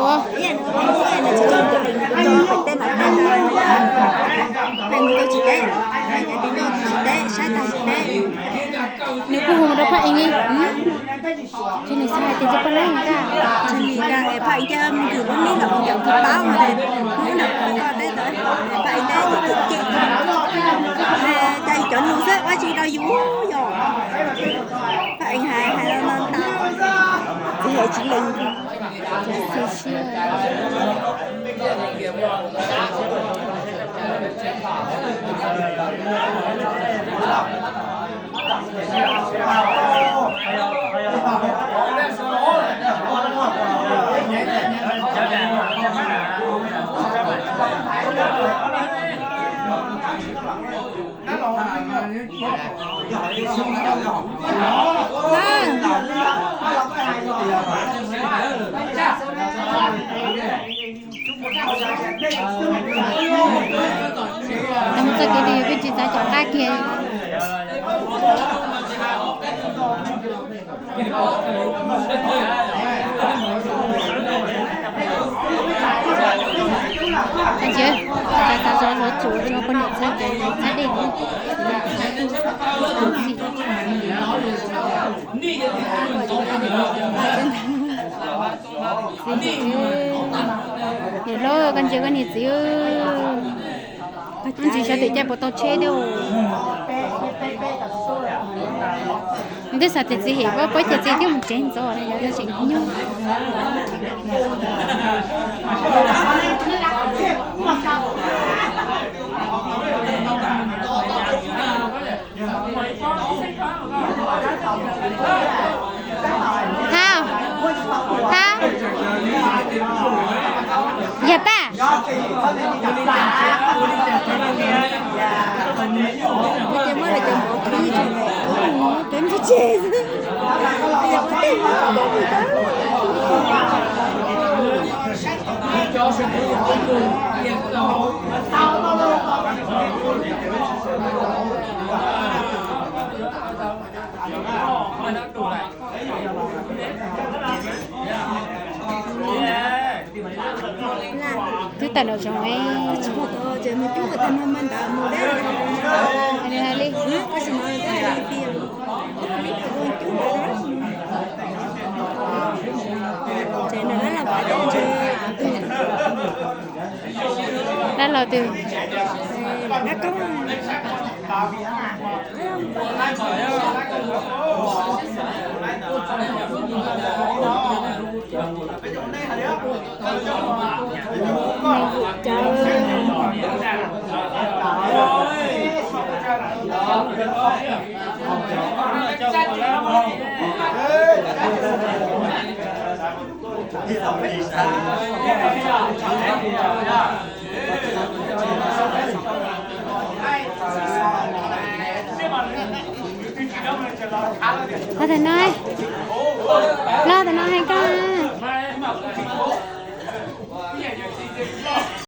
Ua, nws tsis teb, nws tsis teb, saib tag tsis teb. Nws kuj hu mus rau Phaj Eev li. Ces nws xav hais tias tus poj laib nkaj, Phaj Eev nkaj, Phaj Eev cia mus nrwm lub neb los mus ncaum tus paub no, hnub ntawd kuv koj teb tau, Phaj Eev teb ces cem cem, cas cov nus xwb ua tsis rau yus yom. Phaj Eev hais hais no tas, txiv hais tsis lees. Tau mus txoj kev twg yus kuj tsis xav caum qab kiag. Ntsia, xav xav zov zov txuas rau poj niam txhab ces txhab dej. Niam hlob, koj ntsia koj niag txiv, ntsis xyov tim cai puas tau tsheb thiab. Twb xav tias txiv hem pab pab ces txiv twb mus tsev ntxov, yog tseem nyob. Hab, hab, yog pab. Twb tawm los zoo es. Li hais li. Dab laug twg? Los tam no, los tam no hais koj.